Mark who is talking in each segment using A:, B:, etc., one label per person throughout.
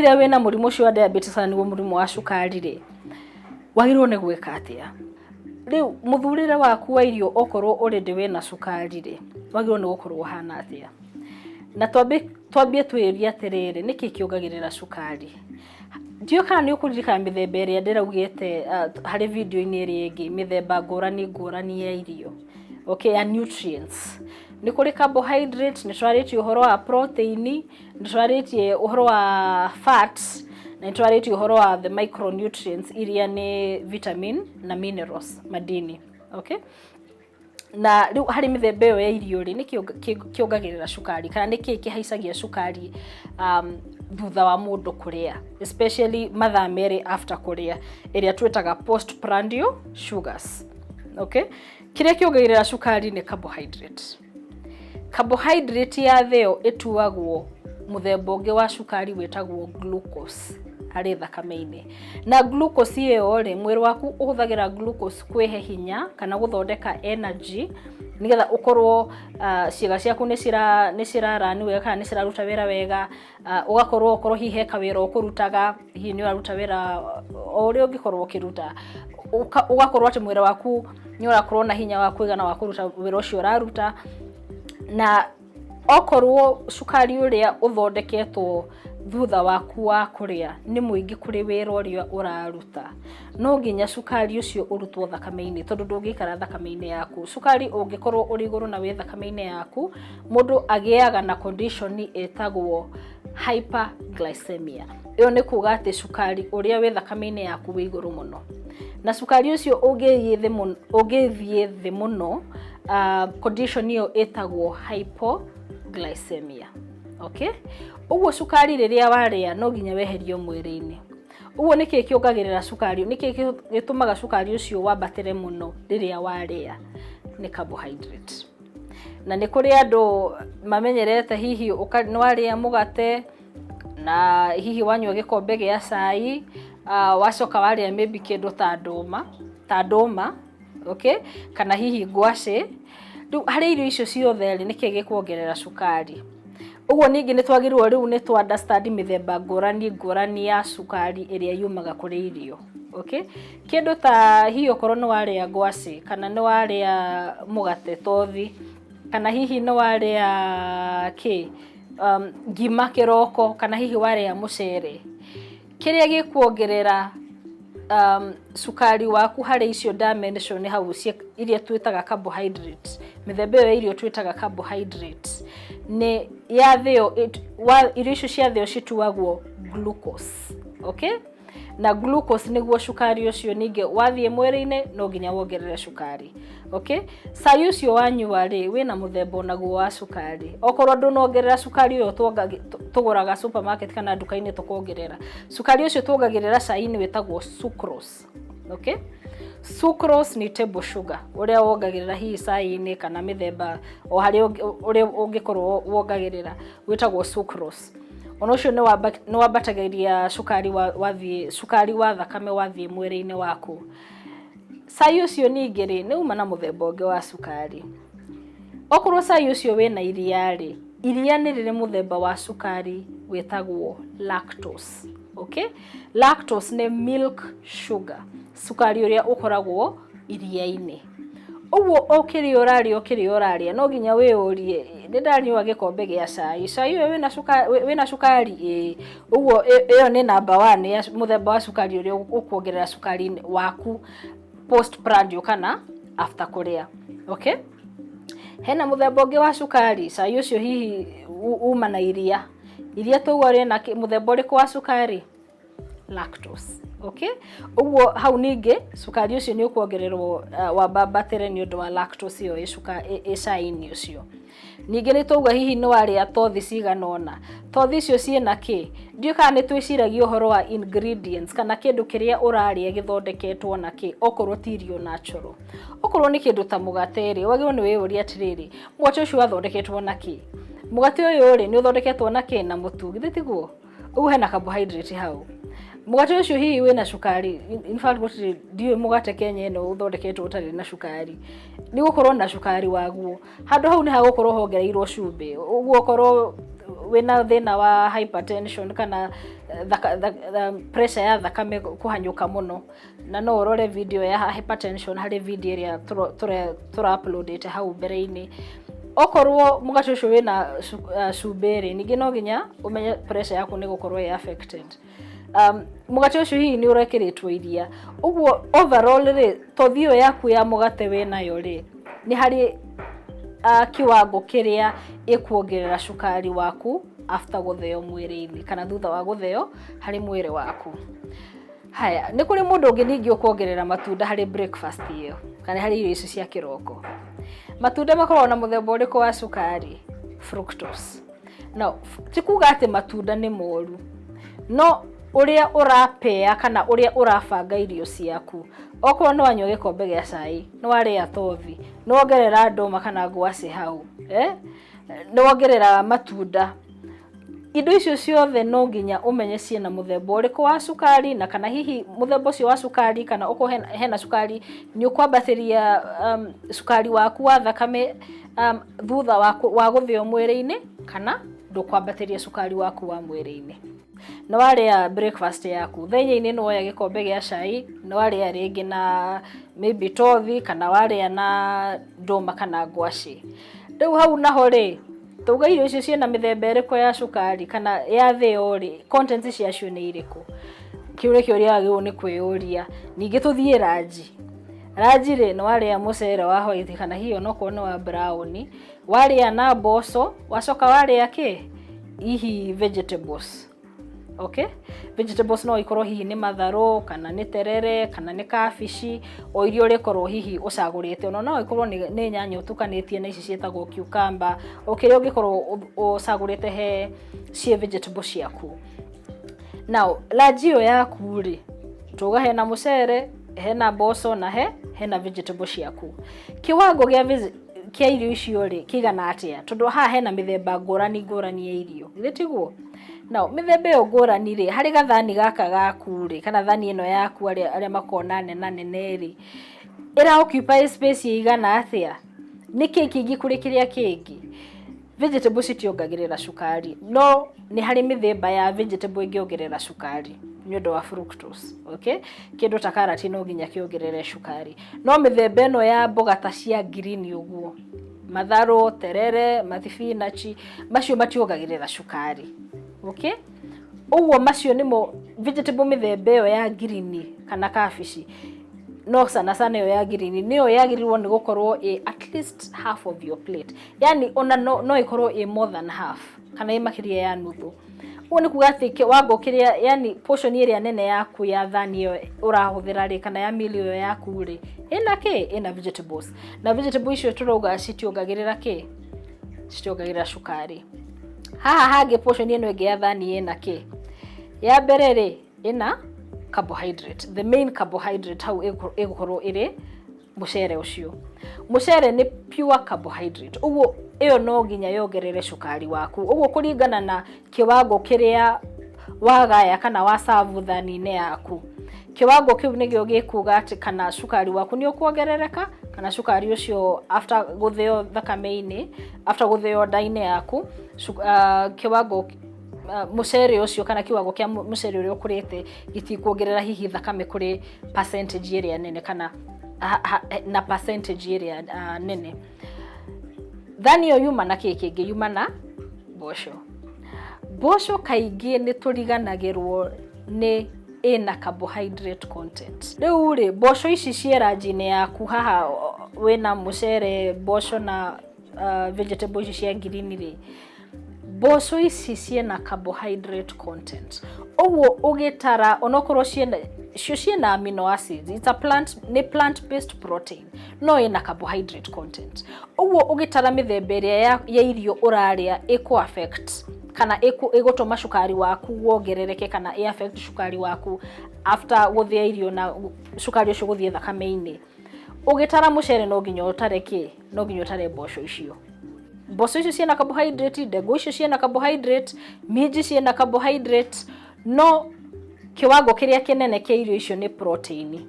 A: Rĩrĩa wĩna mũrimũ ũcio wa diabetes, kana nĩguo mũrimũ wa cukari rĩ, wagĩrĩirwo nĩ gwĩka atĩa? Rĩu mũthurĩre waku wa irio, okorwo already wĩna cukari rĩ, wagĩrĩirwo nĩ gũkorwo ũhana atĩa? Na twambie twĩyũrie atĩrĩrĩ, nĩkĩ kĩongagĩrĩra cukari? Ndiũĩ kana nĩ ũkũririkana mĩthemba ĩrĩa ndĩraugĩte harĩ video-inĩ ĩrĩa ĩngĩ, mĩthemba ngũrani ngũrani ya irio, okay, ya nutrients. Nĩ kũrĩ carbohydrate, nĩ twarĩtie ũhoro wa protein, nĩ twarĩtie ũhoro wa fats, na nĩ twarĩtie ũhoro wa the micronutrients iria nĩ vitamin na minerals, madini, okay? Na rĩu harĩ mĩthemba ĩyo ya irio rĩ, nĩkĩ kĩongagĩrĩra cukari, kana nĩkĩ kĩhaicagia cukari thutha wa mũndũ kũrĩa, especially mathaa 2 after kũrĩa, ĩrĩa twĩtaga postprandial sugars, okay? Kĩrĩa kĩongagĩrĩra cukari nĩ carbohydrate. Carbohydrate ya thĩo ĩtuagwo mũthemba ũngĩ wa cukari wĩtagwo glucose harĩ thakame-inĩ. Na glucose ĩyo rĩ, mwĩrĩ waku ũhũthagĩra glucose kwĩhe hinya kana gũthondeka energy, nĩgetha ũkorwo ciĩga ciaku nĩ cirarani wega kana nĩ ciraruta wĩra wega, ũgakorwo okorwo hihi he kawĩra ũkũrutaga, hihi nĩ ũraruta wĩra o ũrĩa ũngĩkorwo ũkĩruta, ũgakorwo atĩ mwĩrĩ waku nĩ ũrakorwo na hinya wa kũigana wa kũruta wĩra ũcio ũraruta. Na okorwo cukari ũrĩa ũthondeketwo thutha waku wa kũrĩa nĩ mũingĩ kũrĩ wĩra ũrĩa ũraruta, no nginya cukari ũcio ũrutwo thakame-inĩ, tondũ ndũngĩikara thakame-inĩ yaku. Cukari ũngĩkorwo ũrĩ igũrũ na wĩ thakame-inĩ yaku, mũndũ agĩaga na condition ĩtagwo hyperglycemia. Ĩyo nĩ kuga atĩ cukari ũrĩa wĩ thakame-inĩ yaku wĩ igũrũ mũno, na cukari ũcio ũngĩthiĩ thĩ mũno, condition ĩyo ĩtagwo hypoglycemia, okay? Ũguo cukari rĩrĩa warĩa no nginya weherio mwĩrĩ-inĩ. Ũguo nĩkĩ kĩongagĩrĩra cukari? Nĩkĩ gĩtũmaga cukari ũcio wambatĩre mũno rĩrĩa warĩa? Nĩ carbohydrate. Na nĩ kũrĩ andũ mamenyerete hihi nĩ warĩa mũgate na hihi wanyua gĩkombe gĩa cai, wacoka warĩa maybe kĩndũ ta ndũma, okay, kana hihi ngwacĩ. Rĩu harĩ irio icio ciothe rĩ, nĩkĩ gĩkuongerera cukari? Ũguo ningĩ nĩ twagĩrĩirwo rĩu nĩ tũ understand mĩthemba ngũrani ngũrani ya cukari ĩrĩa yumaga kũrĩ irio, okay? Kĩndũ ta hihi okorwo nĩ warĩa ngwacĩ, kana nĩ warĩa mũgate tothi, kana hihi nĩ warĩa kĩ ngima kĩroko, kana hihi warĩa mũcere, kĩrĩa gĩkuongerera cukari waku harĩ icio ndamention hau iria twĩtaga carbohydrate, mĩthemba ĩyo ya irio twĩtaga carbohydrate, nĩ yathĩo irio icio ciathĩo cituagwo glucose, okay? Na glucose nĩguo cukari ũcio ningĩ wathiĩ mwĩrĩ-inĩ no nginya wongerere cukari, okay? Cai ũcio wanyua rĩ, wĩna mũthemba onaguo wa cukari. Okorwo ndũnongerera cukari ũyũ tũgũraga supermarket kana nduka-inĩ tũkongerera, cukari ũcio tuongagĩrĩra cai-inĩ wĩtagwo sucrose, okay? Sucrose nĩ table sugar ũrĩa wongagĩrĩra hihi cai-inĩ kana mĩthemba o harĩa ũrĩa ũngĩkorwo wongagĩrĩra, wĩtagwo sucrose. Ona ũcio nĩ wambatagĩria cukari wathiĩ, cukari wa thakame wathiĩ mwĩrĩ-inĩ waku. Cai ũcio ningĩ rĩ, nĩ uma na mũthemba ũngĩ wa cukari. Okorwo cai ũcio wĩna iria rĩ, iria nĩ rĩrĩ mũthemba wa cukari wĩtagwo lactose, okay? Lactose nĩ milk sugar, cukari ũrĩa ũkoragwo iria-inĩ. Ũguo o kĩrĩa ũrarĩa, o kĩrĩa ũrarĩa, no nginya wĩyũrie, nĩ ndanyua gĩkombe gĩa cai, cai ũyũ wĩna cukari? Ĩĩ. Ũguo ĩyo nĩ number one ya mũthemba wa cukari ũrĩa ũkuongerera cukari waku postprandial kana after kũrĩa, okay? Hena mũthemba ũngĩ wa cukari. Cai ũcio hihi uma na iria. Iria twaugua rĩna mũthemba ũrĩkũ wa cukari? Lactose, okay? Ũguo hau ningĩ cukari ũcio nĩ ũkuongererwo wambambatĩre nĩ ũndũ wa lactose ĩyo ĩ cai-inĩ ũcio. Ningĩ nĩ twauga hihi nĩ warĩa tothi cigana ũna, tothi icio ciĩna kĩ? Ndiũĩ kana nĩ twĩciragia ũhoro wa ingredients kana kĩndũ kĩrĩa ũrarĩa gĩthondeketwo na kĩ, okorwo ti irio natural. Okorwo nĩ kĩndũ ta mũgate rĩ, wagĩrĩirwo nĩ wĩyũrie atĩrĩrĩ, mũgate ũcio wathondeketwo na kĩ? Mũgate ũyũ rĩ, nĩ ũthondeketwo na kĩ? Na mũtu, githĩ tiguo? Ũguo hena carbohydrate hau. Mũgate ũcio hihi wĩna cukari? In fact gũtirĩ, ndiũĩ mũgate Kenya ĩno ũthondeketwo ũtarĩ na cukari. Nĩ gũkorwo na cukari waguo. Handũ hau nĩ hagũkorwo hongereirwo cumbĩ. Ũguo okorwo wĩna thĩna wa hypertension kana Pressure ya thakame kũhanyũka mũno, na no ũrore video ya hypertension harĩ video ĩrĩa tũra uploadĩte hau mbere-inĩ. Okorwo mũgate ũcio wĩna cumbĩ rĩ, ningĩ no nginya ũmenye pressure yaku nĩ gũkorwo ĩ affected. Mũgate ũcio hihi nĩ ũrekĩrĩtwo iria. Ũguo overall rĩ, tothi ĩyo yaku ya mũgate wĩnayo rĩ, nĩ harĩ kiwango kĩrĩa ĩkuongerera cukari waku after gũtheo mwĩrĩ-inĩ kana thutha wa gũtheo harĩ mwĩrĩ waku. Haya, nĩ kũrĩ mũndũ ũngĩ ningĩ ũkuongerera matunda harĩ breakfast ĩyo kana harĩ irio icio cia kĩroko. Matunda makoragwo na mũthemba ũrĩkũ wa cukari? Fructose. Now, ti kuga atĩ matunda nĩ moru, no ũrĩa ũrapea kana ũrĩa ũrabanga irio ciaku. Okorwo nĩ wanyua gĩkombe gĩa cai, nĩ warĩa tothi, nĩ wongerera ndũma kana ngwacĩ hau, eh? Nĩ wongerera matunda, indo icio ciothe no nginya ũmenye ciĩna mũthemba ũrĩkũ wa cukari, na kana hihi mũthemba ũcio wa cukari, kana okorwo hena cukari, nĩ ũkwambatĩria cukari waku wa thakame thutha wa gũthĩo mwĩrĩ-inĩ, kana ndũkwambatĩria cukari waku wa mwĩrĩ-inĩ. Nĩ warĩa breakfast yaku, thaa inya-inĩ nĩ woya gĩkombe gĩa cai, nĩ warĩa rĩngĩ na maybe tothi, kana warĩa na ndũma kana ngwacĩ. Rĩu hau naho rĩ, tauga irio icio ciĩna mĩthemba ĩrĩkũ ya cukari, kana yathĩo rĩ, contents ciacio nĩ irĩkũ? Kĩu nĩ kĩũria wagĩrĩirwo nĩ kwĩyũria. Ningĩ tũthiĩ lunch. Lunch rĩ, nĩ warĩa mũcere wa white kana hihi onokorwo nĩ wa brown, warĩa na mboco, wacoka warĩa kĩ? Hihi vegetables. Okay? Vegetables no ikorwo hihi nĩ matharũ, kana nĩ terere, kana nĩ kabici, o iria ũrĩkorwo hihi ũcagũrĩte. Ona no ikorwo nĩ nyanya ũtukanĩtie na ici ciĩtagwo cucumber, o kĩrĩa ũngĩkorwo ũcagũrĩte he ciĩ vegetable ciaku. Now, lunch ĩyo yaku rĩ, tuga hena mũcere, hena mboco, na hena vegetable ciaku. Kiwango kĩa irio icio rĩ, kĩigana atĩa? Tondũ haha hena mĩthemba ngũrani ngũrani ya irio, githĩ tiguo? Now, mĩthemba ĩyo ngũrani rĩ, harĩ gathani gaka gaku rĩ, kana thani ĩno yaku, arĩa makona nena nene rĩ, ĩra occupy space ĩigana atĩa? Nĩkĩ kĩingĩ kũrĩ kĩrĩa kĩngĩ? Vegetables citiongagĩrĩra cukari, no nĩ harĩ mĩthemba ya vegetable ĩngĩongerera cukari nĩ ũndũ wa fructose. Okay? Kĩndũ ta karati no nginya kĩongerere cukari, no mĩthemba ĩno ya mboga ta cia green ũguo, matharũ, terere, mathibinachi, macio mationgagĩrĩra cukari. Okay? Ũguo macio nĩmo vegetable, mĩthemba ĩyo ya green kana kabici, no sana sana ĩyo ya green nĩyo yagĩrĩirwo nĩ gũkorwo ĩ at least half of your plate, yani ona no ĩkorwo ĩ more than half kana ĩ makĩria ya nuthu. Ũguo nĩ kuga atĩ kĩwango kĩrĩa, yani portion ĩrĩa nene yaku ya thani ĩyo ũrahũthĩra rĩ, kana ya meal ĩyo yaku rĩ, ĩna kĩ? Ĩna vegetables. Na vegetable icio tũrauga citiongagĩrĩra kĩ? Citiongagĩrĩra cukari. Haha hangĩ, portion ĩno ĩngĩ ya thani ĩna kĩ? Ya mbere rĩ, ĩna carbohydrate. The main carbohydrate hau ĩgũkorwo ĩrĩ mũcere ũcio. Mũcere nĩ pure carbohydrate, ũguo ĩyo no nginya yongerere cukari waku. Ũguo kũringana na kĩwango kĩrĩa wagaya kana wa serve thani-inĩ yaku, kĩwango kĩu nĩkĩo gĩkuga atĩ kana cukari waku nĩ ũkuongerereka, kana cukari ũcio after gũthĩo thakame-inĩ, after gũthĩo nda-inĩ yaku, kĩwango mũcere ũcio kana kiwango kĩa mũcere ũrĩa ũkũrĩte gĩtikuongerera hihi thakame kũrĩ percentage ĩrĩa nene kana na percentage ĩrĩa nene. Thani ĩyo yuma na kĩ kĩngĩ? Yuma na mboco. Mboco kaingĩ nĩ tũriganagĩrwo nĩ ĩna carbohydrate content. Rĩu rĩ, mboco ici ciĩ lunch-inĩ yaku haha, wĩna mũcere, mboco na vegetable ici cia green rĩ, mboco ici ciĩna carbohydrate content. Ũguo ũgĩtara, onokorwo ciĩna cio ciĩna amino acids, it's a plant, nĩ plant based protein, no ĩna carbohydrate content. Ũguo ũgĩtara mĩthemba ĩrĩa ya irio ũrarĩa ĩkũ affect kana ĩgũtũma cukari waku wongerereke kana ĩ affect cukari waku after gũthĩa irio na cukari ũcio gũthiĩ thakame-inĩ, ũgĩtara mũcere no nginya ũtare kĩ? No nginya ũtare mboco icio. Mboco icio ciĩna carbohydrate, ndengũ icio ciĩna carbohydrate, minji ciĩna carbohydrate, no kiwango kĩrĩa kĩnene kĩa irio icio nĩ protein,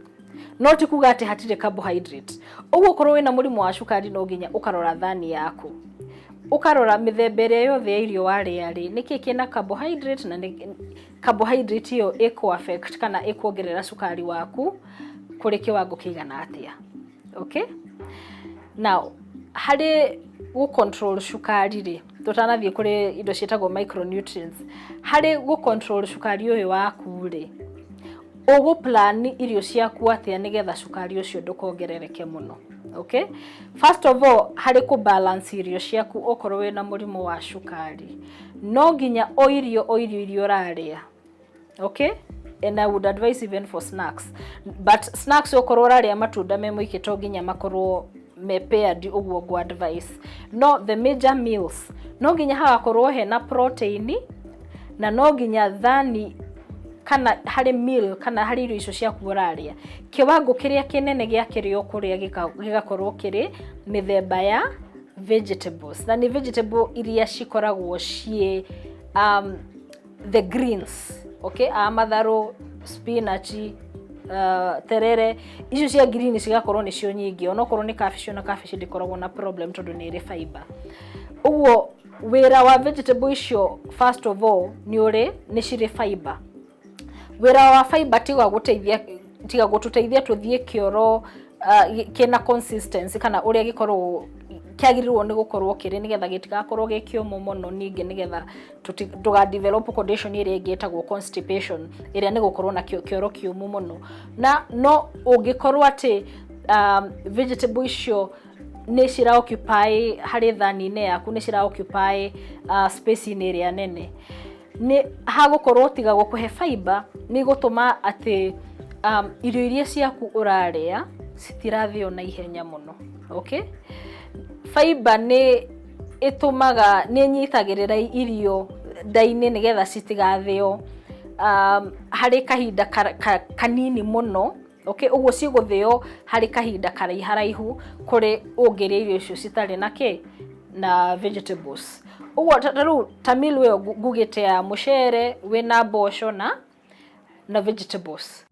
A: no ti kuga atĩ hatirĩ carbohydrate. Ũguo korwo wĩna mũrimũ wa cukari, no nginya ũkarora thani yaku, ũkarora mĩthemba ĩrĩa yothe ya irio warĩa rĩ, nĩkĩ kĩna carbohydrate na nĩ Carbohydrate ĩyo ĩkũ affect kana ĩkuongerera cukari waku kũrĩ kĩwango kĩigana atĩa. Okay, now harĩ gũ control cukari rĩ, tũtanathiĩ kũrĩ indo ciĩtagwo micronutrients, harĩ gũ control cukari ũyũ waku rĩ, ũgũ plan irio ciaku atĩa nĩgetha cukari ũcio ndũkongerereke mũno? Okay, first of all, harĩ kũ balance irio ciaku okorwo wĩna mũrimũ wa cukari, no nginya o irio iria ũrarĩa, okay, and I would advise even for snacks, but snacks okorwo ũrarĩa matunda me mũingĩ, to nginya makorwo me paired ũguo ngũ advice. No the major meals, no nginya hagakorwo hena protein, na no nginya thani kana harĩ meal kana harĩ irio icio ciaku ũrarĩa, kĩwango kĩrĩa kĩnene gĩa kĩrĩa ũkũrĩa gĩgakorwo kĩrĩ mĩthemba ya vegetables, na nĩ vegetable iria cikoragwo ciĩ the greens, okay, a matharũ, spinach, terere, icio cia green cigakorwo nĩcio nyingĩ. Onokorwo nĩ cabbage, ona cabbage ndĩkoragwo na problem tondũ nĩ ĩrĩ fiber. Ũguo wĩra wa vegetable icio, first of all, nĩ ũrĩ nĩ cirĩ fiber. Wĩra wa fiber tiga gũteithia, tiga gũtũteithia tũthiĩ kĩoro kĩna consistency kana ũrĩa gĩkoragwo kĩagĩrĩirwo nĩ gũkorwo kĩrĩ, nĩgetha gĩtigakorwo gĩ kĩũmũ mũno, ningĩ nĩgetha ndũga develop condition ĩrĩa ĩngĩ ĩtagwo constipation, ĩrĩa nĩ gũkorwo na kĩoro kĩũmũ mũno. Na no ũngĩkorwo atĩ vegetable icio nĩ cira occupy harĩ thani-inĩ yaku, nĩ cira occupy space-inĩ ĩrĩa nene, nĩ hagũkorwo tiga gũkũhe fiber, nĩ gũtũma atĩ irio iria ciaku ũrarĩa citirathĩo na ihenya mũno. Okay, fiber nĩ ĩtũmaga, nĩ ĩnyitagĩrĩra irio nda-inĩ nĩgetha citigathĩo harĩ kahinda kanini mũno. Okay, ũguo cigũthĩo harĩ kahinda karaiharaihu kũrĩ ũngĩrĩa irio icio citarĩ na kĩ na vegetables. Ũguo ta rĩu ta meal ĩyo ngugĩte ya mũcere wĩna mboco na vegetables.